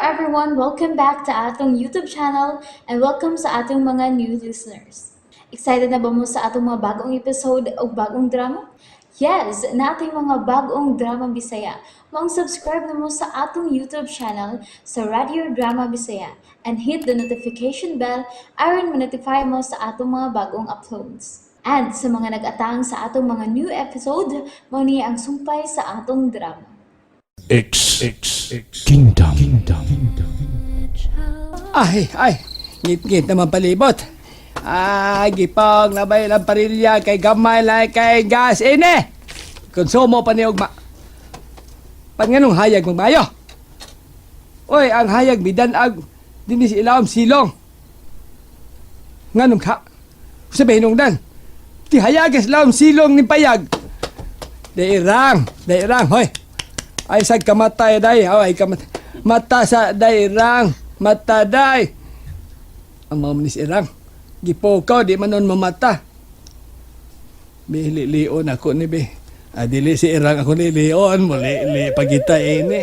everyone! Welcome back to atong YouTube channel and welcome sa atong mga new listeners. Excited na ba mo sa atong mga bagong episode o bagong drama? Yes, naa tay mga bagong drama Bisaya. Maong subscribe na mo sa atong YouTube channel sa Radio Drama Bisaya and hit the notification bell aron ma-notify mo sa atong mga bagong uploads. And sa mga nag-atang sa atong mga new episode, mao ni ang sumpay sa atong drama. X X Kingdom Kingdom. Ay, ay, ngit-ngit naman palibot. Ay, gipang labay lang parilya kay gamay lang kay gas ine. Konsumo pa ni ugma. Pan nganong hayag magmayo? Oy, ang hayag bidanag dinhi sa ilawom silong. Nganong ka? Sabi hinungdan. Ti hayag sa ilawom silong ni payag. Dairang, dairang, hoy. Ay sag kamatay day, ay kamatay. Mata sa dairang, mata day. Ang mga manis irang. Gipokaw, di man nun mamata. Bi, lilion ako ni bi. Ah, dili si irang ako lilion. Muli, li, pagita ini.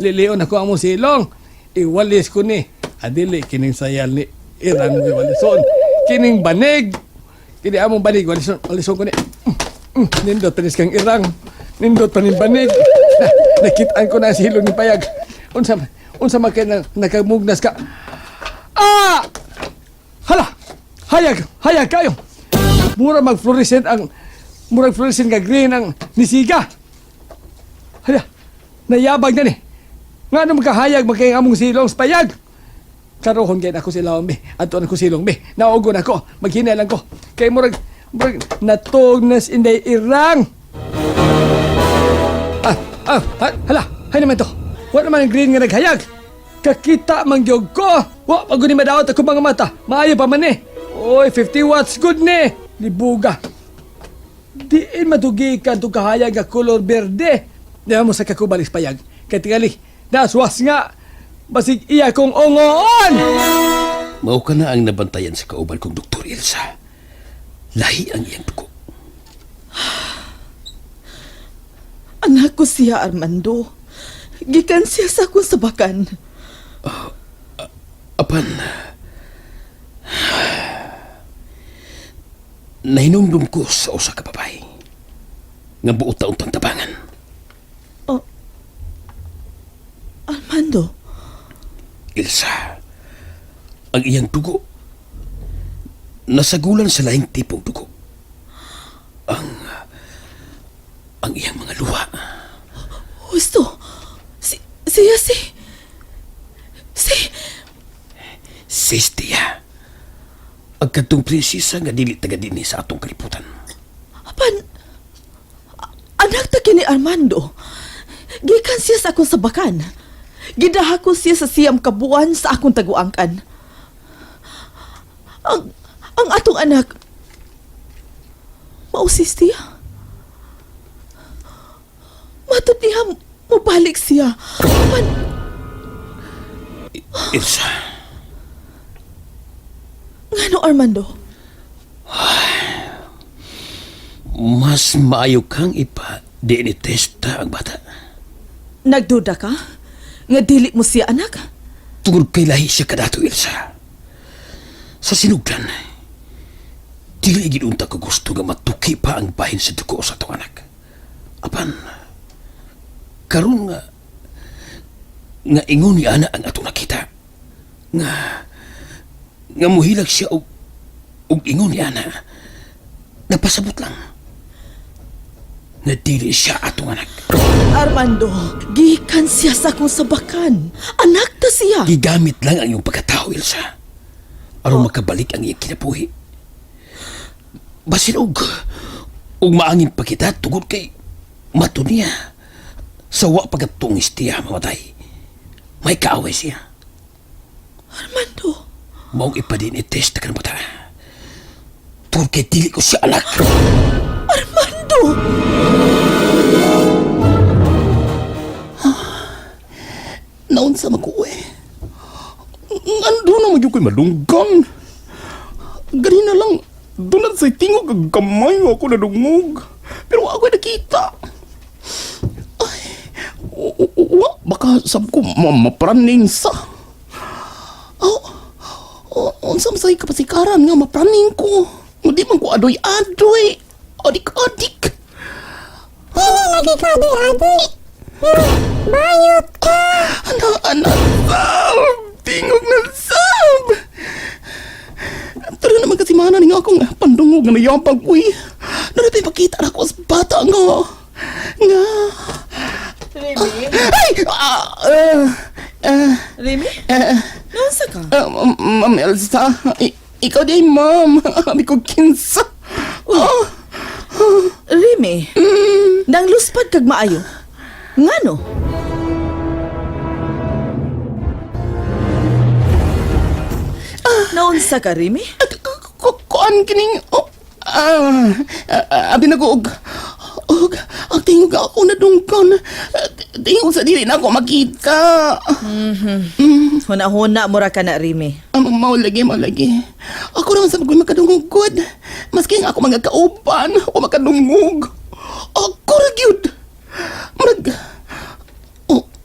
Lilion ako ang mong silong. Iwalis ko ni. Ah, dili, kining sayal ni irang ni walison. Kining banig. Kini among banig, walison, walison ko ni. Nindot panis kang irang. Nindot pa ni banig. Na, nakitaan ko na ang silong ni payag. Unsa unsa man kay na, nakamugnas ka. Ah! Hala! Hayag! Hayag kayo! Mura mag-fluorescent ang murag fluorescent nga green ang nisiga. Hala! Nayabag na ni. Nga nung magkahayag magkay among silong sa payag. Karohon kay ako sila be. Adto na ko silong be. Naugon ako. Maghinay lang ko. Kay murag murag natugnas inday irang. Ah, ah, ah, hala, hay naman to. Wa naman ang green nga naghayag. Kakita man gyud ko. Wa pa guni madaot ako mga mata. Maayo pa man eh. Oy, 50 watts good ni. Libuga. Diin madugi ka itong kahayag nga kolor berde. Di mo sa kakubalik sa payag. Kay tingali, naswas nga. Basig iya kong ongoon. Mao ka na ang nabantayan sa kauban kong Dr. Ilsa. Lahi ang iyang dugo. Anak ko siya, Armando. Gikan siya sa akong sabakan. Apan, nahinumdum ko sa usa ka babae nga buot taon tang tabangan. Oh. Armando, Ilsa, ang iyang dugo nasagulan sa lahing tipong dugo. Ang iyang mga luha husto. Si, siya si... Si... Sistya. Ang kadtong prinsesa nga dili taga dinhi sa atong kalibutan. Apan... Anak ta kini Armando. Gikan siya sa akong sabakan. Gidaha ko siya sa siyam kabuan sa akong taguangkan. Ang ang atong anak mausis siya. Matod niya mobalik siya. Apan, Ilsa, ngano Armando? mas maayo kang ipa DNA testa ang bata. Nagduda ka? Nga dili mo siya anak? Tungod kay lahi siya kadato, Ilsa. Sa sinugdan, dili gid unta ko gusto nga matuki pa ang bahin sa dugo sa atong anak. Apan, karon nga nga ingon ni ana ang atong nakita. Nga nga muhilag siya og og ingon ni ana. Nagpasabot lang nga dili siya atong anak. Armando, gikan siya sa akong sabakan. Anak ta siya. Gigamit lang ang iyong pagkatao, Ilsa. Aron makabalik ang iyang kinabuhi. Basin og og maangin pa kita tungod kay mato niya. Sa wa pagkatungis tiya mamatay. May kaaway siya. Armando, Maong ipadin i-test ka ng bata. Tungod kay dili ko siya anak. Armando! Naunsa man ko eh. Ando na man gyud ko'y malunggan. Ganina lang, doon sa tingog ang gamay ako nadungog. Pero ako'y nakita. Ay, Wa, baka sab ko mapraning sa. Oh, oh, unsa man say kapasikaran nga mapraning ko. Di man ko adoy-adoy. Adik-adik. Dili lagi ka adoy-adoy. Pero bayot ka. Ana, ana, sab! Tingog na sab! Pero naman kasi mana nga akong pandungog nga nayapag, uy. Naripay pakita na ako sa bata nga. Nga. Remy? Ay! Ah, ah, ah, Remy? Naunsa ka? ah, Ma'am Elsa, ikaw di ay ma'am. Abi ko kinsa. Oh, Remy? Nang luspad kag maayo. Ngano? Naunsa ka, Remy? Kuan kining oh, ah, ah, abi na ko og og ang tingog ako nadunggan. Tingog sa dili na ako makita. Huna-huna mura ka na, Remy. Ang mao lagi, mao lagi. Ako naman sa pagkoy makadungog gud. Maski nga ako mga kauban o makadungog. Ako ra gyud. Murag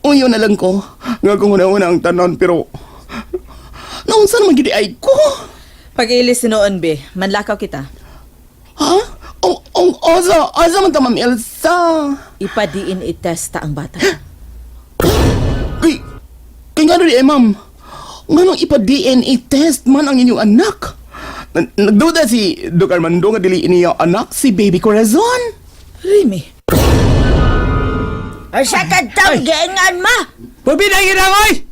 uyo na lang ko. Nga kung una-una ang tanan pero naunsa naman gyud ay ko. Pag-ilis sinuon, be. Manlakaw kita. Ha? Oh, oh, asa, asa man ta, Ma'am Elsa? Ipa-DNA test ta ang bata. Kay, kay nga eh, ma'am. Nganong ipa-DNA test man ang inyong anak? Nagduda si Dok Armando nga dili niya anak si Baby Corazon. Remy? Sa kadtong giingan mo. Pabida girang oy!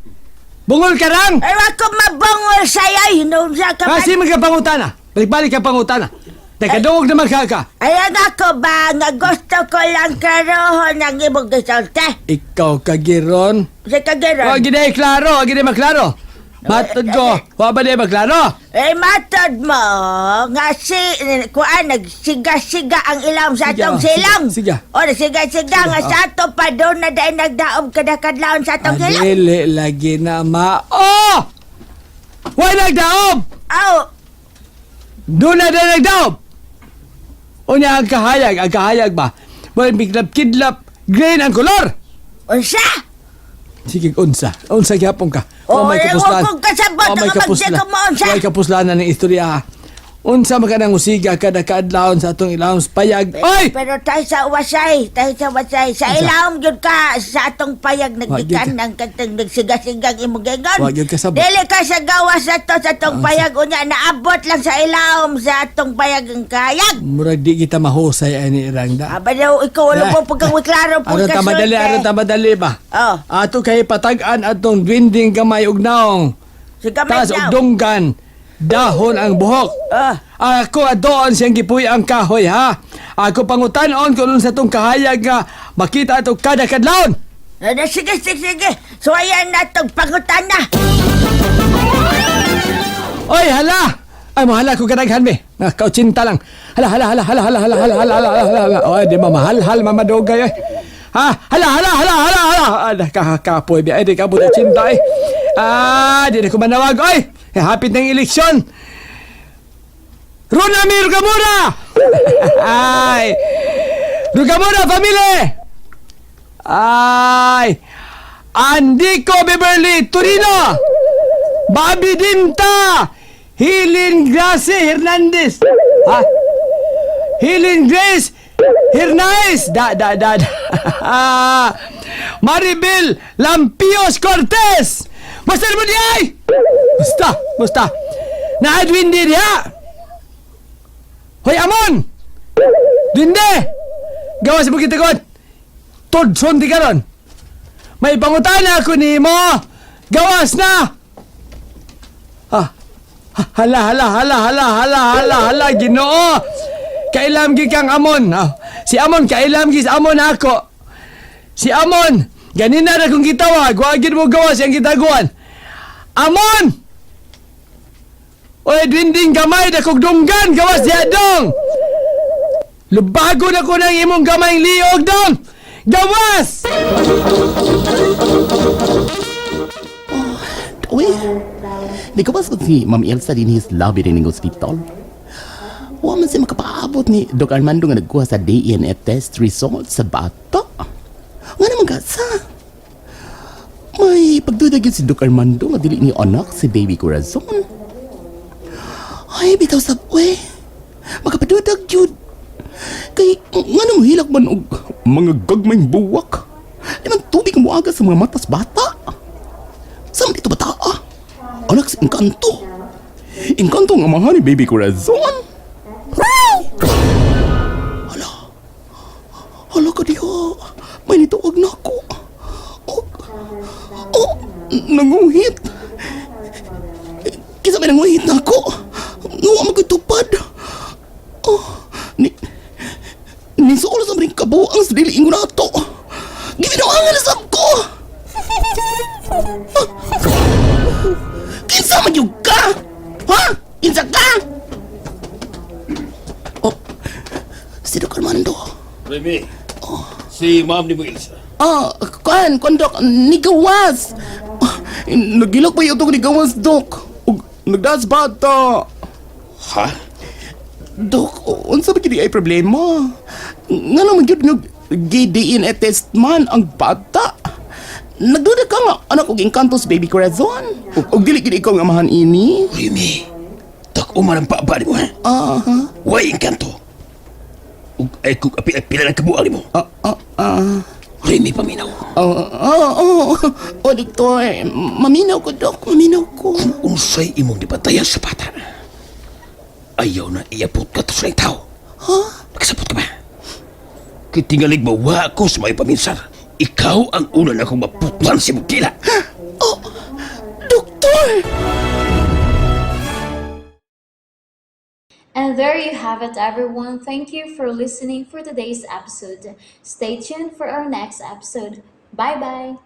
Bungol ka rang! Ay, wa ko mabangol sa'yo. Hinunsa ka man. Kasi magkapangutana. Balik-balik ka pangutana. Teka, dungog naman ka ka. Ayan ako ba, nga gusto ko lang karohon ang imong gisulti. Ikaw kagiron. Sa kagiron. Wag gid klaro, wag gid maklaro. Matod ko, wa ba di maklaro? Eh, matod mo, nga si, kuan, nagsiga-siga ang ilawom sa Siga, atong sige, silong. siga. O, nagsiga-siga nga sa ato pa doon na dahil nagdaob kadakadlaon sa atong silong. Adili lagi na ma. Oh! Why nagdaob? Aw, Doon na din nagdaob! Unya ang kahayag ba? Well, biglap-kidlap, green ang kolor! unsa? Sige, unsa. Unsa gyapon ka. Oo, Wa may eh, kapuslan. wa kong kasabot, Wa may nga kapuslan. magdi ka mo, unsa? Wa may kapuslanan ng istorya. ha. Unsa man ka nang usiga kada kaadlawon sa atong ilawom sa payag. Oy! Pero tayo sa wasay, tayo sa wasay. Sa Unsa? ilawom gyud ka, sa atong payag Wa gyud naggikan ka. ang katong nagsiga-sigang imong giingon. Wa gyud kasabot. Dili ka sa gawas ato sa atong Unsa? payag unya naabot lang sa ilawom sa atong payag ang kahayag. Murag di kita mahusay ani irangda. Aba daw, ikaw wala po pagkang klaro po Aron ta madali, aron ta madali ba? Oh. Ato kay patag-an atong dwinding gamay ug naong. Sige, may Taas og daw. dunggan, dahon ang buhok. Ah. Ako adoon siyang gipuy ang kahoy ha. Ako pangutan-on kung sa tong kahayag nga makita ato kada kadlawon. Ano, sige, sige, sige. So, ayan na itong pangutan na. Oy, hala! Ay, mahala ko kadaghan be. Mga kautsinta lang. Hala, hala, hala, hala, hala, hala, hala, hala, hala, hala, hala. Oy, di ba mahal-hal, mamadugay. Oy. Ha? Hala, hala, hala, hala, hala. Ala, kahakapoy be. Ay, di ka buta tsinta eh. Ah, di na ko manawag. Oy, eh, hapit ng eleksyon. Runami Rugamura! Ay! Rugamura, family! Ay! Andiko Beverly Torino! Bobby Dinta! Hilin Grace Hernandez! Ha? Hilin Grace Hernandez! Da, da, da, da. Maribel Lampios Cortez! Basta mo di ay! Basta, basta. Naadwin di diha! Hoy, Amon! Dinde! Gawas mo kita kon! Tudson di karon! May pangutana ako nimo! Gawas na! Ah, hala, hala, hala, hala, hala, hala, hala, Ginoo! Kailam gi kang Amon. Ah, si Amon, kailam gi sa Amon ako. Si Amon, ganina na kong gitawag, wa gid mo gawas ang gitaguan. Amon! Oy, dwinding gamay da kog dunggan, gawas diha dong! Lubago na ko ng imong gamay liog dong! Gawas! Uy, di ko ba si Ma'am Elsa din his lobby din ng ospital? Wa man siya makapaabot ni Dok Armando nga nagkuha sa DNA test result sa bata. Nga naman ka sa? May pagduda gyud si Doc Armando nga dili ni anak si Baby Corazon. Ay, bitaw sa we. Makapadudag gyud. Kay ngano mohilak man og mga gagmayng buwak. Di man tubig ang muaga sa mga matas bata. Sa man dito bata ah? Anak si Engkanto. Engkanto ang amahan ni Baby Corazon. Hala. Hala ka diha. May nituwag na ako. Oh, oh, nanguhit. Kinsa may nanguhit na ako. Ngawa magkatupad. Oh, ni Nisuol sa maring kabuang sa dili ingon ato. Gibinuangan na sab ko. Ah! Kinsa man gyud ka? Ha? Kinsa ka? Oh, si Doc Armando. Remy, si ma'am ni mo Ilsa. Ah, kuan, kuan Dok, nigawas. Ah, nagilok pa yung nigawas, Dok. Ug nagdas bata. Ha? Dok, unsa ba gyud ay problema? Nga naman gyud nga gi-DNA test man ang bata. Nagduda ka nga anak og engkanto sa Baby Corazon. Ug dili gyud ikaw ang amahan ini. Remy, tak-uma ng paba ni mo, ha? Ah, ha? Way engkanto. Ug ay kung apil-apila ng kabuang ni mo. Ah, ah, ah. Remy, paminaw. Oh, oh, oh, oh, doktor. Maminaw ko, Dok. Maminaw ko. Unsay imong dibantayan sa bata. Ayaw na iapot ka to sa laing tao. Ha? Nakasabot ka ba? Kitingalig mawa ko sa mga paminsar. Ikaw ang una na akong maputlan si Mugila. Oh, doktor! And there you have it, everyone. Thank you for listening for today's episode. Stay tuned for our next episode. Bye bye.